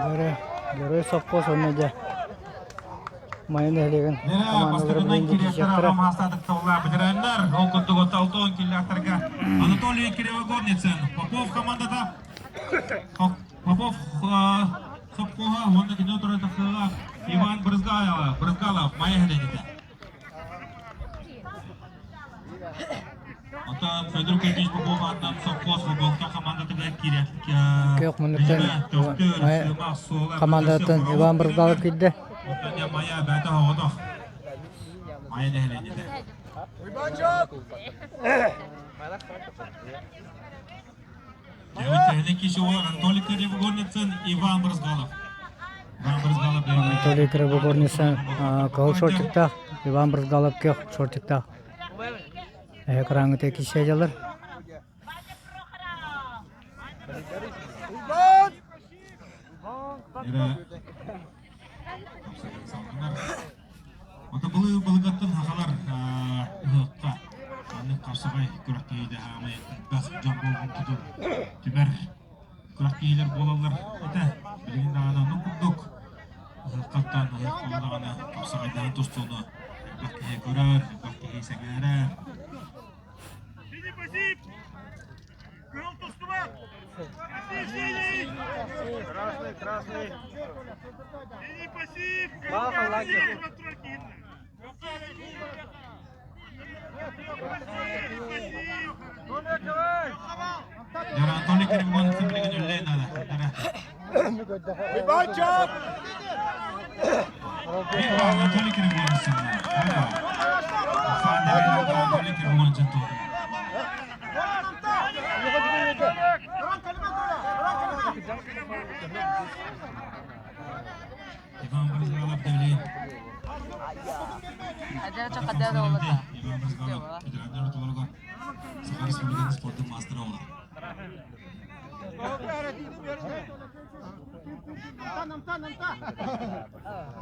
Дөрө, дөрө сопхуос уонна дьэ Майа нэһилиэгин командалара Бастакынан билигин директор киирсиэхтэрэ. Хамаастаатыкталлаах ветераннар, ол курдук Алтон киллэхтэргэ Анатолий Кривогорницын, Попов командата, Попов сопхуоһа уонна кино турар тахсыылаах Иван Брызгалов, Брызгалов Майа нэһилиэгитэ. Оттон Федор Кузьмич Попов аатынан сопхуос футболка командатыгар киирэр Күөх муннуктан Майа командаттан Иван Брызгалов киирдэ. Оттон дьэ Майа бэйэтэ оҕотох. Майа нэһилиэнньэтэ. Дьэ, киши олар Анатолий Кривогорницын, Иван Брызгалов. Иван Брызгалов Анатолий Кривогорницын кыһыл шортиктаах, Иван Брызгалов күөх шортиктаах. Экраҥҥыта киирсээдьэлэр. Ото былы былыгаттан хахалар ыһыахха маннык хапсаҕай күрэхтэһиитэ хаамай элбэх дьон болҕомтотун түмэр күрэхтэһиилэр буолаллар этэ. Билигин даҕаны оннук курдук ыһыаххаттан ыһыах буоллаҕына хапсаҕайдаһан тустууну элбэх киһи көрөр, элбэх киһи сэҥээрэр. Красный, красный. Дара Анатолий Кривогонцев билигин үллээн наада. Дара. Биир баал Анатолий Кривогонцев. Анатолий Кривогонцев туолла. Иван Брызгалов Давлин. Иван Брызгалов ветераннар ортолоругар Саха Республикатын спордун маастара буолар.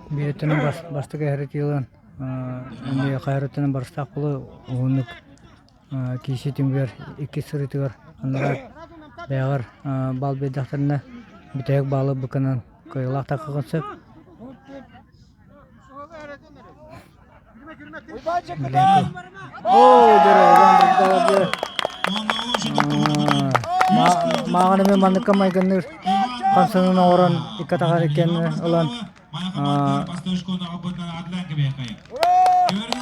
Биэттэнэн бастакы эһэрэтиилэн эмиэ хайарыттан барыстаах буолу уһуннук киирсии түмүгэр иккис сырыытыгар анараа бэйэҕэр баал биэрдэхтэринэ бүтэһик баалы быкынан кыайыылаах тахсыаххын сөп. Мааҕын эмиэ манныкка майгынныыр хамсанан оҥорон икки атаҕар иккиэн ылан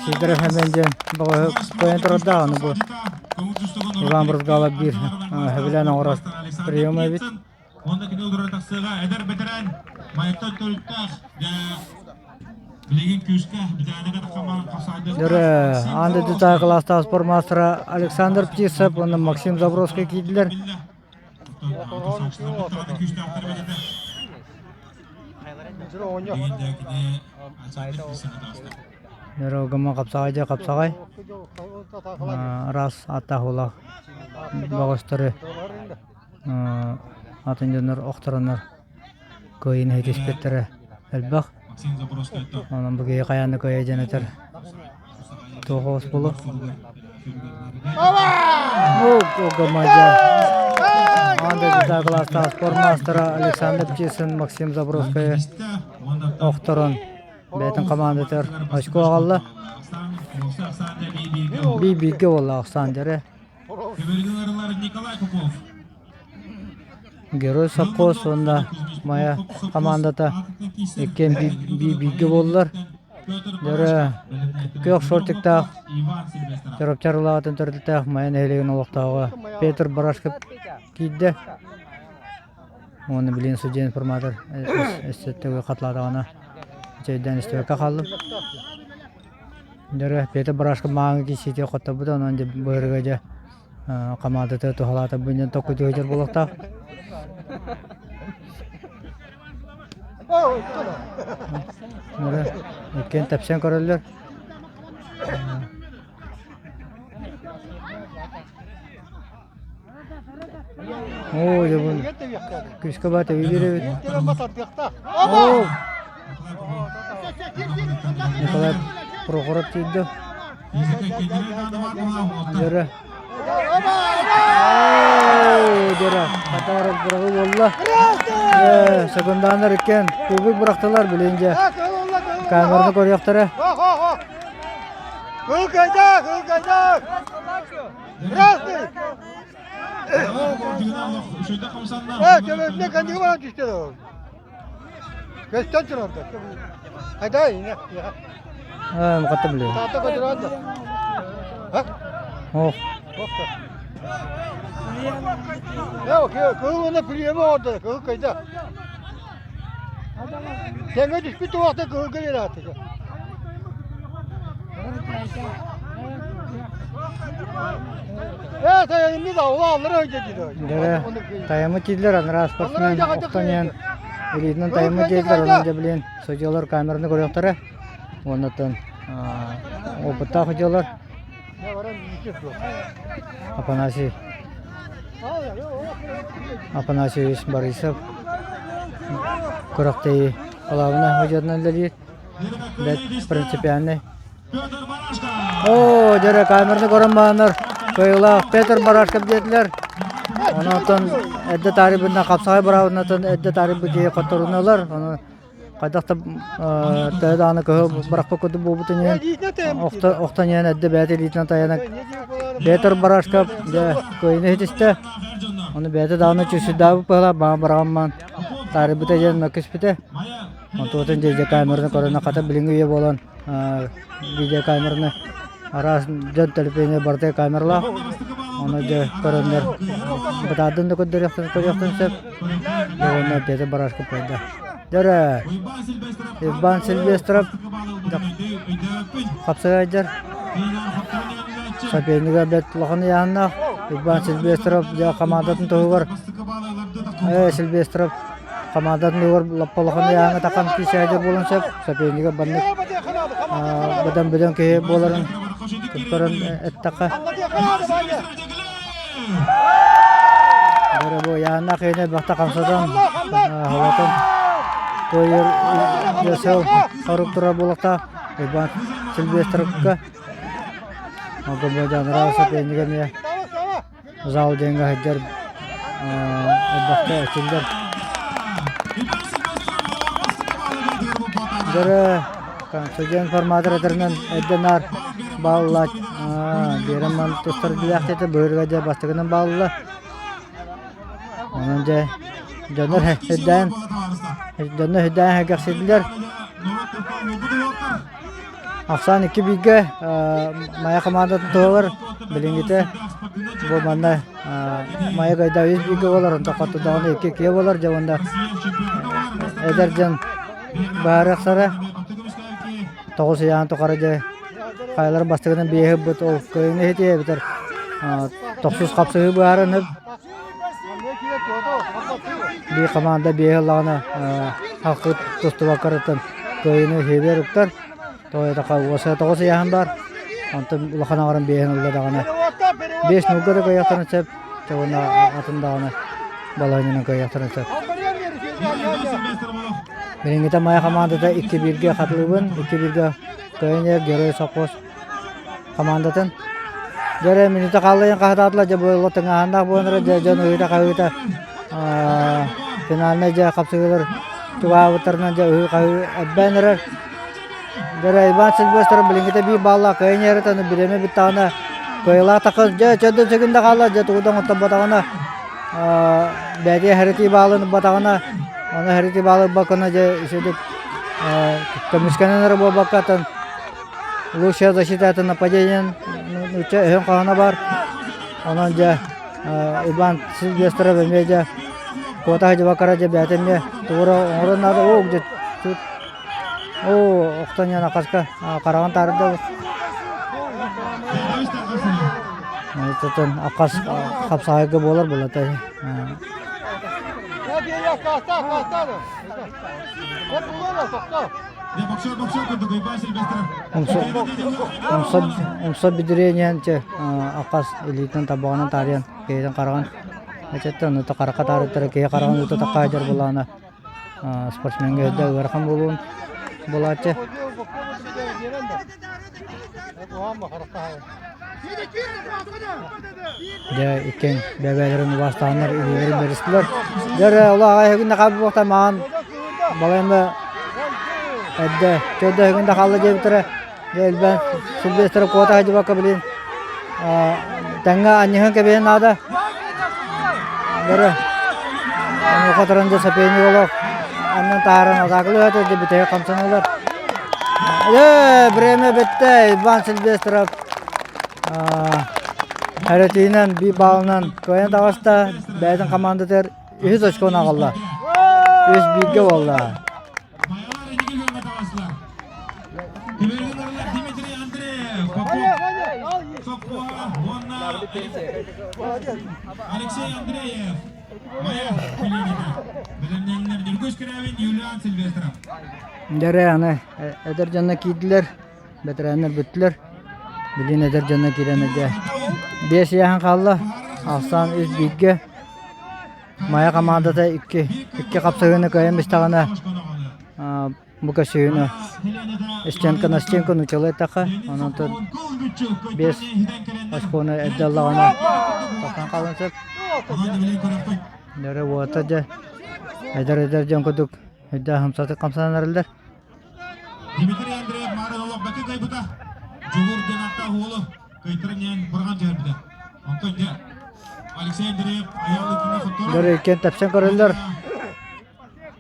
Сидоров Хэмэн диэн бөҕөһү кыайан турардаах аны бу Иван Брызгалов биир сөбүлээн оҥорор приема эбит. Онно кини олорор тахсыаҕа эдэр бэтэрээн Майаттан төрүттээх билигин күүскэ бүтээнэгэ тахамаан хасаайдыахтаах Дөрө аан дойдутааҕы кылаастаах спорт маастара Александр Птицев уонна Максим Забродский киирдилэр. Дорогама хапсаҕай дьэ хапсаҕай араас ааттаах уулаах бөҕөстөрү атын дьоннор охтороннор кыайыыны ситиспиттэрэ элбэх. Онон бу киһи хайаан да кыайа диэн этэр туох оҕус буолуо. Аан дойдутааҕы кылаастаах спорт маастара Александр Птицын Максим Забродскайы охторон бэйэтин командатыгар очко аҕалла. Биир-бииргэ буолла Александр. Николай Попов. Герой совхоз уонна Майа хамаандата иккиэн биир-бииргэ буоллулар. Дөрө күөх шортиктаах Чурапчы Арылаатын төрүттээх Майа нэһилиэгин олохтооҕо Петр Барашков киирдэ. Уонна билигин судья информатор өссө төгүл хатылаатаҕына чэйдээн истибэккэ хааллым. Дөрө Петр Барашков мааҥы киирсиитигэр хотторбута, онон дьэ быһырыга дьэ хамаандата туһалаата бу иннин токкутуу сылдьар буолуохтаах. Иккиэн тэпсэн көрөллөр. Оо, дьэ бу күүскэ баа тэбиилиир эбит. Оо! Николай Прохоров тиийдэ. Дьөрө. Дьөрө. Хатааров быраҕыы буолла. Секунданнар иккиэн кубик бырахтылар билин дьэ. Камераны көрүөхтэрэ. Красный! Көстөн турарда. Хайда ине. Аа, муката биле. Таата көтөрөндө. Ха? Ох. Я, кыл оны приемы орда, кыл кайда. Теңе түспүт туақта кыл келер аты. Дьэ, тайамы тииллэр, анараа спортсмен охтон иһэн илиитинэн тайамы диэтилэр, онон дьэ билин судьялар камераны көрүөхтэрэ. Уоннаттан опыттаах судьялар Афанасий Афанасьевич Борисов күрэхтэһии кылаабынай судьятынан үлэлиир. Бэрт принципиальный. Оо, дьэрэ камераны көрөн бааннар кыайыылаах Петр Барашков диэтилэр. Онон эрдэ таарыйбытынан хапсаҕай быраабынатын эрдэ таарыйбыт киһи хотторуналар. Ону хайдах да төһө даҕаны кыһыл бырахпыт курдук буолбутун иһин охтон иһэн эрдэ бэйэтэ илиитинэн тайанан Петр Барашков дьэ кыайыыны ситистэ. Ону бэйэтэ даҕаны чүсүрдаабыт быһалаах баҕа быраҕамман таарыйбыта диэн мөккүспүтэ. Онтуотун видеокамераны көрөн хата билиҥҥи үйэ буолан видеокамераны араас дьон төлөпүөнэ барыта камералаах. Ону дьэ көрөннөр бытаардын да көрдөрүөхтэрин көрүөхтэрин сөп. Дьэ уонна Петр Барашков кыайда. Дьэ Иван Сильвестров хапсыгайдар сопернига бэрт улахан ыйааһыннаах Иван Сильвестров дьэ хамаандатын туһугар Сильвестров Хамаандатын угар лаппа улахан ыйааһыҥҥа тахан киисээдьэ буолан сөп. Сопернига баннык быдан бөдөҥ киһи буоларын көрөн эттэххэ. Бары бу ыйааһыннаах киһини элбэхтэ хамсатан, аһылатан кыайар дьасыл хорук турар буолуохтаах. Иван Сильвестровка. Онтон бу дьаныраах сопернига эмиэ Зал диэҥҥэ сылдьар элбэхтэ эрчиллэр. Дөрө судья информатор этэринэн эрдэ наар баалла биэрэн ман тустар билээхтэтэ быһырга дьэ бастакынан баалла. Онон дьэ дьоннор үрдээн дьоннор үрдээн сэргэхсийдилэр. Ахсаан икки бииргэ Майа хамаандатын туһугар билиҥҥитэ бу манна Майа Гайда үс бииргэ буолар, онтон Хотудаҕына икки иккиэ буолар, дьэ уонна эдэр дьон баарыахтара тоҕус ыйаан тухары дьэ хайалара бастакынан биэһи ылбыт ол кыайыыны иһитиэ эбэтэр тохсус хапсыһыы быһааран биир хамаанда биэһи ыллаҕына халкы тустубаккарыттан кыайыыны иһиэбэр уктар. Тоҕо диэтэххэ уоса тоҕус ыйааһын баар. Онтон улахан аҥарын биэһин ылла даҕаны биэс нолга да кыайыахтарын сөп. Чэ уонна атын даҕаны балаһыанньанан кыайыахтарын сөп. Билиҥҥитэ Майа хамаандата икки бииргэ хатылыыбын, икки бииргэ кыайан иһэр Герой совхоз хамаандатын. Дьэ эрэ мүнүүтэ хаалла хаһытаатылар, дьэ бу тыҥааһыннаах буолан эрэ, дьэ дьон ыһыыта-хаһыыта финальнай дьэ хапсыһыылар чугаһаабыттарынан дьэ ыһыы-хаһыы элбээн эрэр. Дьэ эрэ Иван Сильвестров билиҥҥитэ биир бааллаах кыайан иһэрэ аны бириэмэ бүттэҕинэ кыайыылаах таххас дьэ чөдөн секунда хаалла дьэ тугу да оҥотторботоҕуна бэйэтэ хэрэтии баалын ылбатаҕына ону хэрэтии баалы ылбаккына дьэ үчүгүйдүк көмүскэнэн эрэ буолбакка атын Лучшая защита это нападение нуучча өһөн хаһана бар. Онон дьэ Иван Сильвестров эмиэ дьэ куота сылдьыбаккара дьэ бэйэтэ эмиэ тугу эрэ оҥорон наада. Оо дьэ оо охтон иһэн акаска хараҕын таарыйда. Отон акас хапсаҕайга буолар буолата. Умса бүдүрүөн чэ акас илиитинэн табаҕынан таарыйан киһитин хараҕын эчэттэн онно харахха таарыйтара киһи хараҕын уута таккаайдар буоллаҕына спортсмеҥҥа өйдө ыарахан буолуон. буолааччы. Дьэ иккиэн бэйэ-бэйэлэрин убаастааннар илиилэрин бэристилэр. Дьэ эрэ ол аҕай үһүгүн да хаалбыт маҕан балайым да эрдэ төрдө үһүгүн да хаалла диэбиттэрэ. Дьэ элбээн Сильвестр куота сылдьыбакка билин тэҥҥэ анньыһан кэбиһэн наада. Дьэ онуоха туран дьэ соперник олох аннан таһааран атаакалыы сатыыр дьэ бүтэһик хамсаныылар. Ээ, время бүттэ. Иван Сильвестров эрэтиинэн биир баалынан кыайан таҕыста. Бэйэтин командатыгар үһүс очкону аҕалла. Үс бииргэ буолла. Дмитрий Андреев, Алексей Андреев, Майа Пелевина. Бэлэмнэннэр Ньургуш Кирявин, Юлиан Сильвестров. Дьэрэ аны эдэр дьонно киирдилэр, бэтэрээннэр бүттүлэр. Билин эдэр дьонно киирэн эдэ биэс ыйааһын хаалла. Ахсаан үс бииргэ. Майа хамаандата икки икки хапсыһыыны кыайан бистэҕинэ бу көсүһүүнү стенка на стенку нууччалыы эттэххэ, онон биэс очкону эрдэ ыллаҕына тахсан хаалыан сөп. Дөрө уота дьэ эдэр-эдэр дьон курдук өйдөөх хамсатык хамсанан эрэллэр. Дмитрий Андреев маарын олох бэккэ кыайбыта. Дьулуур диэн ааттаах уолу кыайтаран иһэн бырҕан түһэрбитэ. Онтон дьэ Алексей Андреев Айаал Иккиҥҥэ хотторон Дөрө иккиэн тэпсэн көрөллөр.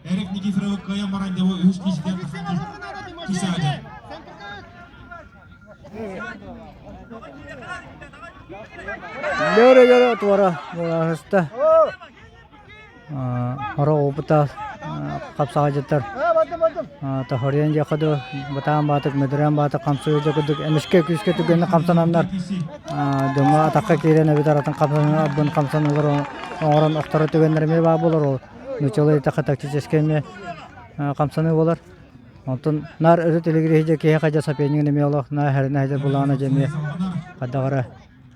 Эрик Никифоровы кыайан баран дьэ бу үһүс кииситигэр тахсан киисэҕэ Дөрө дөрө туора буолаһыста. Хоро опыта хапсаҕайдьыттар тохоруйан диэххэ дуу, бытаан баатык, мүдүрээн баатык хамсыыр дьэ курдук эмискэ күүскэ түгэнник хамсананнар дьоҥҥо атахха киирэн эбэтэр атын хамсаныы хамсаныылар оҥорон охторо түгэннэр эмиэ баар буолар ол нууччалыы эттэххэ тактическай эмиэ хамсаныы буолар. Онтон наар өрүт илигириһи дьэ киһи хайдах сопернигын эмиэ олох наар хэринэ сылдьар булаана дьэ эмиэ хайдах эрэ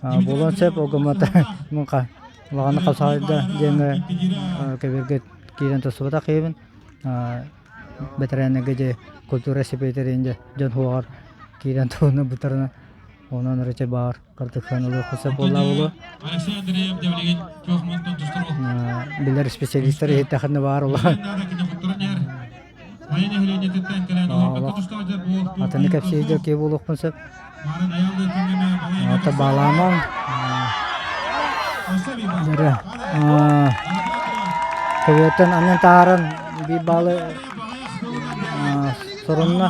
буолуон сөп ол гыммата улаханнык хапсаҕайда диэҥҥэ көбүөргэ киирэн тустубатах киһибин бэтэрээннэргэ дьэ культура сэпиэтэрин дьэ дьон уһуоҕар киирэн туһуна бутарына онон эрэ баар картыктан ылыахха сөп буолла буолуо Алексей Андреев дьэ билигин тустар билэр специалистар иһиттэхинэ баар улахан Атыны кэпсииргэ киһи буолуохпун сөп. Ата баалаамаҥ. Дөрө. Көбүөттэн анньан таһааран биир баалы сорунна.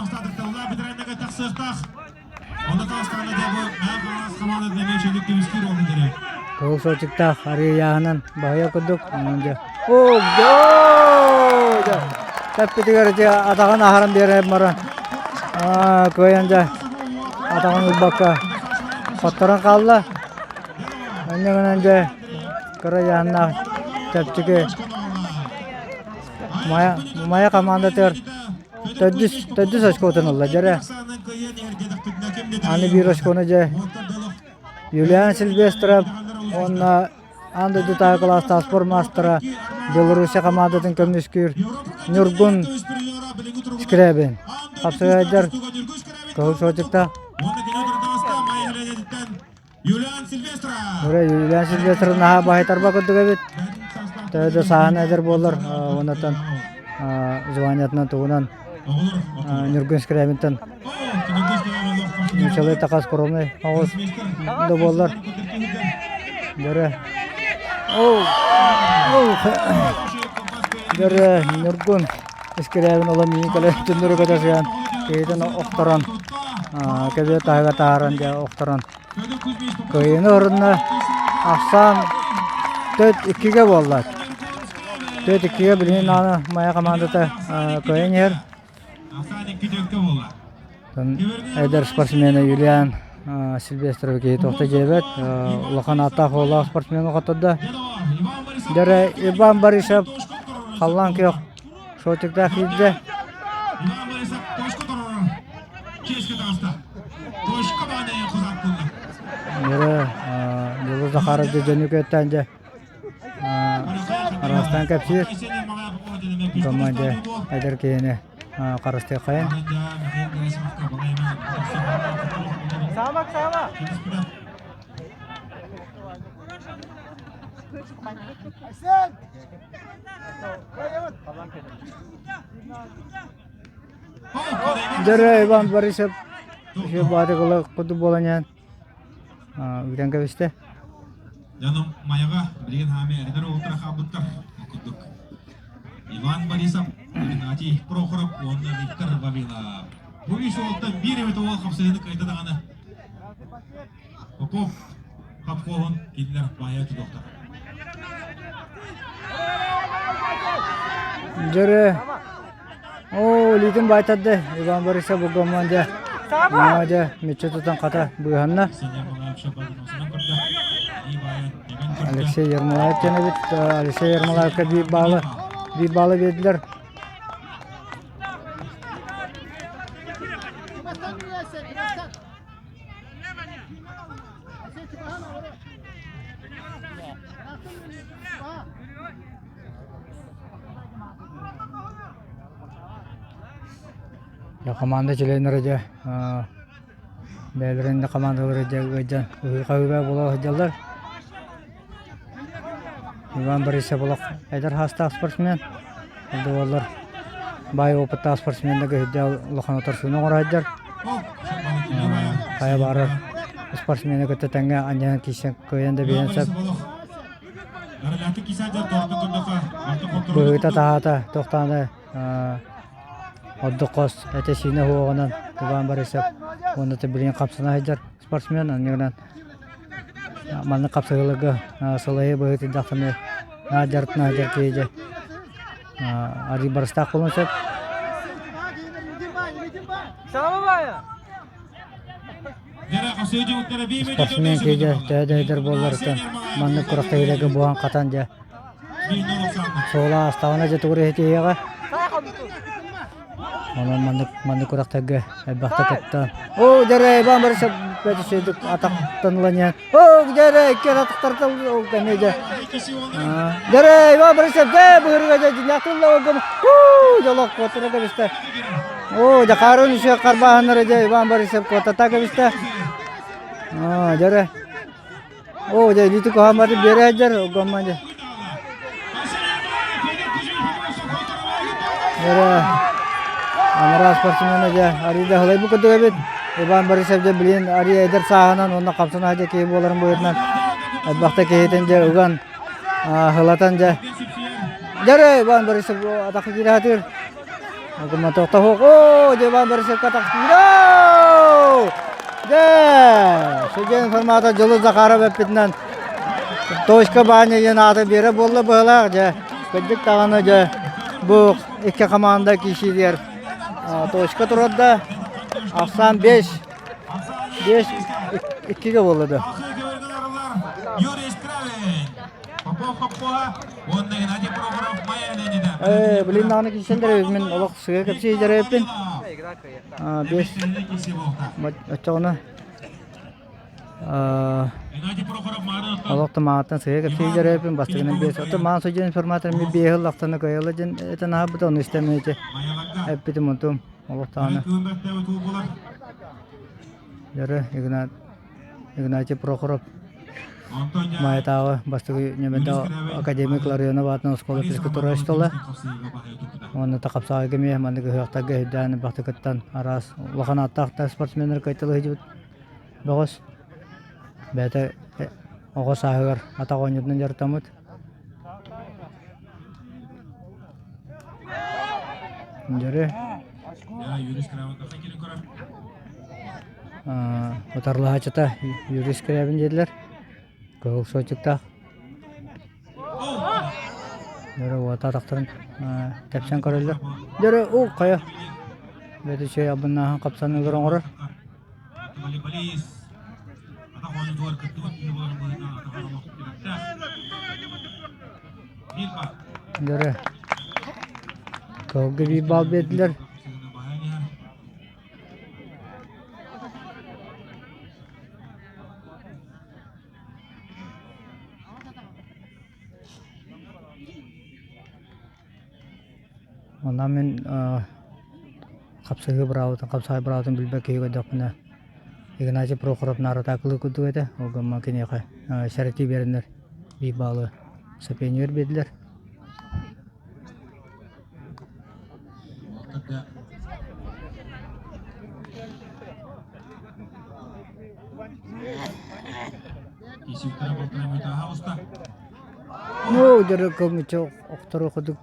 Кыһыл суочуктаах арыйааһынан баһыйа курдук онон дьэ оо дьэ тэппитигэр дьэ атаҕын аһаран биэрэн баран кыайан дьэ атаҕын ылбакка хотторон хаалла онньо гынан дьэ кыра ыйааһыннаах чэпчэки Майа Майа командатыгар төрдүс төрдүс очкотун ылла дьэрэ. Аны биир очкону дьэ Юлиан Сильвестров уонна аан дойдутааҕы кылаастаах спорт маастара Белоруссия хамаандатын көмүскүүр Ньургун Скрябин. Хапсыгайдар кыһыл суочукта. Юлиан Сильвестров! Юлиан Сильвестров наһаа баһыйтарба курдук эбит. Төһө да сааһын эдэр буоллар, оннуттан званиятынан тугунан Ньургун Скрябинтэн нууччалыы такас скромный оҕус да буоллар. Дөрө. Дөрө Ньургун Скрябин ола миин кэлэ түннүрү көтө сыһан киһитин охторон кэбиэ таһыга таһааран дьэ охторон кыайыыны орунна ахсаан төрт иккигэ буолла. Төрт иккигэ билигин аны Майа командата кыайан иһэр. Эдэр спортсмена Юлиан Сильвестров киһи туохта дьиэбэт улахан ааттаах уоллаах спортсмены хоттордо. Дьэрэ Иван Борисов халлаан күөх Шотиктаах киирдэ. Дьэрэ Дьулу Захаров дьэ дьону күөттээн дьэ араастаан кэпсиир. Команда эдэр киһини. харыстыаххайын. Дьэ Иван Борисов баатыгыла курдук буолан иһэн Үтэн кэбистэ. Дьоном Майаҕа билигин хаами эрэнэр уолаттара хаалбыттар. Ол курдук Иван Борисов, Игнатий Прохоров уонна Виктор Вавилов. Бу үс уолтан биир эбит уол хапсыһыыны кыайда даҕаны Попов хапхуоһун кинилэр баайа тутуохтара. Дьөрү Оо, илиитин баайтарды Иван Борисов буггамман дьэ. Наа дьэ, мүччү тутан хата быыһанна. Алексей Ермолаев диэн эбит. Алексей Ермолаевка биир баалы, биир баалы биэрдилэр. Команда чилиэннэрэ дьэ бэйэлэрин да командалара дьэ ыалдьан ыһыы-хаһыы буола сылдьаллар. Иван Борисов олох эдэр саастаах спортсмен. Ол баай опыттаах спортсменнарга сылдьа улахан утарсыыны оҥоро сылдьар. Хайа баҕарар спортсмены кытта тэҥҥэ анньан киирсэн кыайан да биэриэн сөп. Быһыыта-таһаата туохтааны ордук хос этэ-сиинэ уһуоҕунан Иван Борисов уонна билигин хапсана сылдьар спортсмен оннугунан маннык хапсыһыыларга сылайыы быһыытыйдаххына наадьар киһи дьэ арыый барыстаах буолуон сөп. Спортсмен киһи төһө да эдэр буолларыттан маннык күрэхтэһиилэргэ буһан-хатан дьэ суола аастаҕына дьэ тугу эрэ ситиһиэҕэ. Онон маннык маннык күрэхтэргэ элбэхтэ кыттан Оо дьэрэ Иван Борисов бэт атахтан ылан иһэн Оо дьэрэ икки атахтартан ол кэннэ дьэ Дьэрэ Иван Борисов дьэ быһырыга дьэ дьиҥнээхтик ылла Уу дьолох куоттара кэбистэ Оо, дьэ хаарын үсүө харбааһыннара дьэ Иван Борисов куотата кэбистэ. Аа, дьэрэ. Оо, дьэ илиити куһаамматы биэрэ сылдьар, оггомман дьэ. Дьэрэ, анараа спортсмена дьэ арыый да аһылайбыт курдук эбит. Иван Борисов дьэ билин арыый эдэр сааһынан уонна хамсана дьэ киһи буоларын быһыытынан элбэхтэ киһитин дьэ уган аһылатан дьэ. Дьэрэ, Иван Борисов атахы киирэ сатыыр. Оо, Иван Борисовка тахсыы! Дьэ, судья информатор Дьулус Захаров эппитинэн точка баанньа диэн аата биэрэ буолла быһылаах дьэ. Кырдьык даҕаны дьэ бу икки команда киирсиитигэр точка турарда. Ахсаан 5 5 иккигэ буолла да. Попов Хоппоһа уонна Геннадий Прохоров Майа Леонида. Ээ, блин, даҕаны киирсэллэр эбит мин олох сыа кэпсии эбиппин. Биэс оччоҕуна олох тумааттан сыа кэпсии эбиппин бастакынан биэс. Оттон маан судья информатор ми биэһи ыллахтана кыайыла диэн этэн аһарбыта ону истэн ити эппитим онтум олох даҕаны. Дөрө Игнат Игнатий Прохоров Майатааҕы бастакы ньэмэдэ академик Ларионов аатынан оскуола физкультура учуутала уонна хапсаҕайга эмиэ маннык ыһыахтарга өйдөөн элбэхтик араас улахан ааттаах да спортсменнар кыайталыы сылдьыбыт бөҕөс бэйэтэ оҕо сааһыгар атах оонньуутунан дьарыктаммыт Дьөрү Утарылаһааччыта Юрий Скрябин диэтилэр. Кыһыл суотчуктаах. Дөрө уота атахтарын тэпсэн көрөллөр. Дөрө уу хайа. Бэти чэй абыннааһын хапсаныылар оҥорор. Дөрө кыһылга биир баал биэрдилэр. Онон мин хапсыһыы быраабытын, хапсаҕай быраабытын билбэт киһи көрдөхпүнэ, Игнатий Прохоров наарытаакылыы курдук этэ. Ол гынан киниэхэ сэрэтии биэрэннэр биир баалы сопернигэр биэрдилэр. Ну, дьөрү көмүччү охтору курдук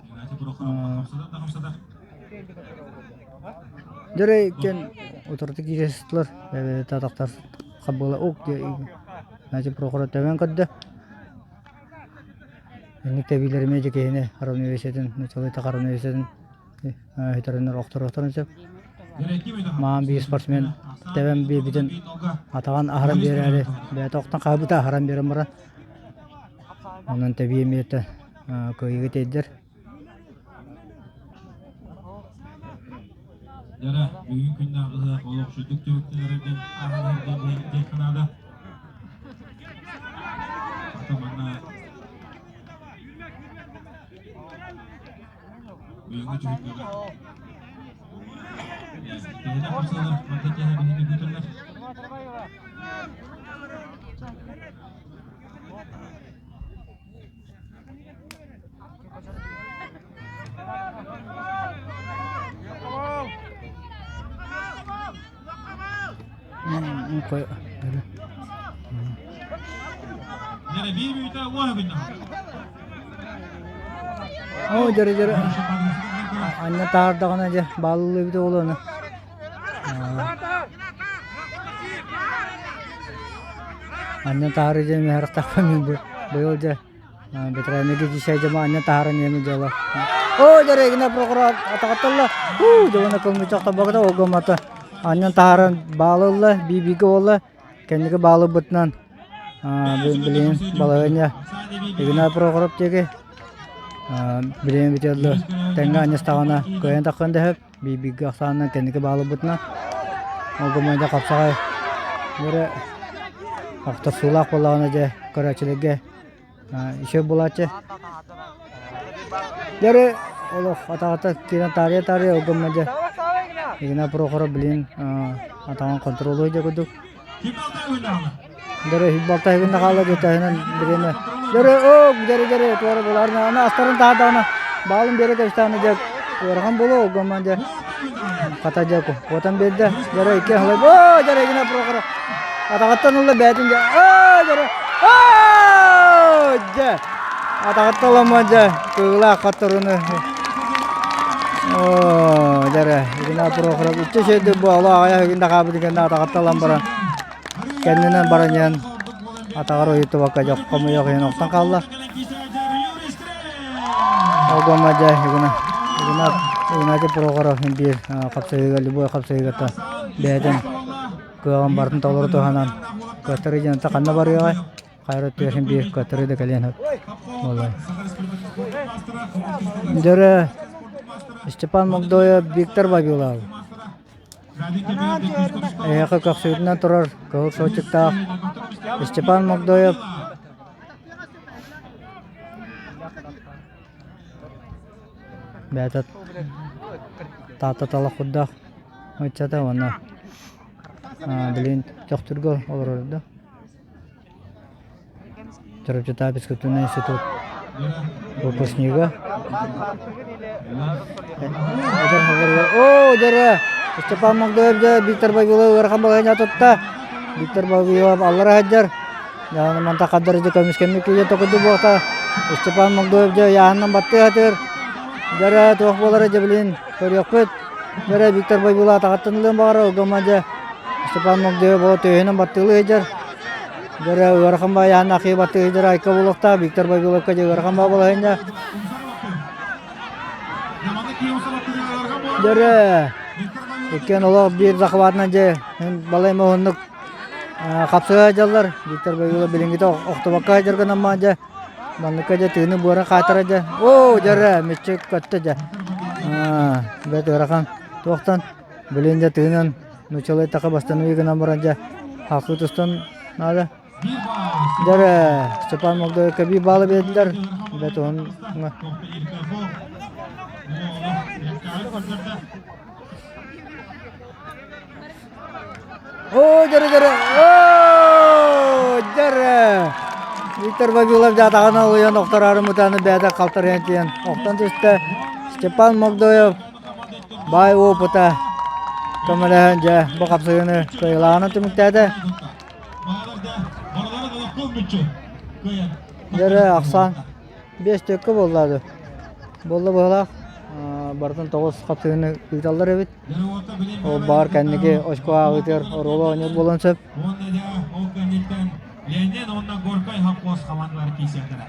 Дьөрү иккиэн утарыта киирэ сыстылар, татахтар хабыла ук Значит, Прохоров тэбэн көрдө. Инник тэбиилэр эмиэ дьэ киһини равновесиетин, нучалыы равновесиетин Өтөрүнэр охторуохтарын сөп. Маан биир спортсмен тэбэн биэрбитин атаҕын аһаран биэрээри бэйэтэ охтон хаалбыта аһаран биэрэн баран онон тэбии эмиэтэ кыайыыга тиэрдэр. Дьара, бүгүн күннээх ыһыах олох сүдүк түбүктэнэрэ диэн ааҕан диэххэ наада. Ата манна Бүгүҥҥү түһүлгэҕэ Тэһинэх хапсалар мантан киэһэ биһиги күүтэллэр. Оо, дьөрү дьөрү анньа таардаҕына дьэ бааллыыбыт оҕолону. Анньа таары дьэ миһарахтахпын мин бу быйыл дьэ Бэтэрээни дьиэ анньан таһааран иһэн дьыала. Оо, дьэ Прохоров атаҕатталла. Уу, дьэ кылмычах тобоҕото огомата. Анньан таһааран баалы ылла, биибигэ буолла. Кэнники баалыбытынан билигин балаһыанньа Игнат Прохоров диэки билигин бүтэллэ тэҥҥэ анньыстаҕына кыайан таххан дэһэп биибигэ ахсаанынан кэнники баалыбытынан огомайда хапсаҕай бары охторсуулаах буоллаҕына дьэ көрөөччүлэргэ Еще булааччы. Дьэрэ олох атаҕата киирэн таарыйа-таарыйа ол гымма дьэ Игнат Прохоров билин атаҕын контролуй дьэ курдук. Дьэрэ балта гынна хаалла дьэ бириэмэ. Дьэрэ оо дьэрэ дьэрэ туора буларна ана астарын таһадаҕына баалын биэрэ кэбистэҕинэ дьэ ыарахан буолуо ол гымма дьэ хата дьэ куотан биэрдэ. Дьэрэ икки халай оо дьэрэ Игнат Прохоров Атаҕыттан ылла бэйэтин дьэ аа дьэ аа дьэ атаҕыттан ыламмат дьэ кыылаах хотторуну оо дьэрэ Игнат Прохоров иччи сирдик бу олох аҕыйах күн да хаалбыт кэннэ атаҕыттан ылан баран кэннинэн баран иһэн атаҕар уйуттубакка дьэ хомуйуох иһин охтон хаалла ол гомма дьэ Игнат Игнат Игнатий Прохоров биир хапсыһыыга любой хапсыһыыга бэйэтин Кыаҕын барытын толору туһанан кыаттарыы диэн ханна барыаҕай? Хайра түөһүн биир кыаттарыы да кэлиэн сөп буолуой. Дөрө Степан Могдоев Виктор Вавилов. Эһиэхэ көхсүбүтүнэн турар кыһыл суочуктаах Степан Могдоев бэйэтэ Таатта талах курдаах ыччата уонна билигин Төхтүргэ олорор да Чурапчытааҕы физкультурнай институт выпускнига Оо, дьэрэ! Степан Магдоев дьэ Виктор Вавилов ыарахан балаһыанньа тутта. Виктор Вавилов аллара сылдьар. Дьаһаны манта хаддар дьэ көмүскэммит киһи токуйду буолта. Степан Магдоев дьэ ыйааһынынан баттыы сатыыр. Дьэрэ туох буолара дьэ билин көрүөхпүт. Дьэрэ Виктор Вавилов атаҕыттан ылыан баҕарар. Огома дьэ Степан Магдоев ол төһөнөн баттыылыы сылдьар. Дьэрэ ыарахан ба ыйааһын ахыы баттыы сылдьар айка буолуохтаах. Виктор Вавиловка дьэ ыарахан ба балаһыанньа. Дьэрэ иккиэн олох биир захватынан дьэ балай уһуннук Хапсыга сылдьаллар, Виктор Вавилов билиҥҥитэ охтубакка сылдьар гынан маан дьэ, манныкка дьэ тыыны буоран хаатара дьэ, оо дьэрэ мүччү көттө дьэ, бэрт ыарахан туохтан билин дьэ тыынан нууччалыы эттэххэ бастаныйыы гынан баран дьэ халкы тустан наада. Дьэрэ Степан Молдоевка биир баалы биэрдилэр, бэрт уһун Оо, дьэрэ дьэрэ! Оо, дьэрэ! Виктор Вавилов дьаатаҕына улуйан охтороору мутааны бэйэтэ халтарыйан тиийэн охтон түстэ. Степан Могдоев баай опыта көмөлөһөн дьэ бу хапсыһыыны кыайыылааҕынан түмүктээтэ. Дьэрэ ахсаан 5 төккө буолла буолла быһыылаах. Барытын 9 хапсыһыыны ыыталлар эбит. Ол баар кэнники очко ааҕыытыгар оруолу оонньуур буолуон сөп. Уонна дьэ ол кэнниттэн Ленин уонна Горькай хопхуос хамаандалара киирсиэхтэрэ.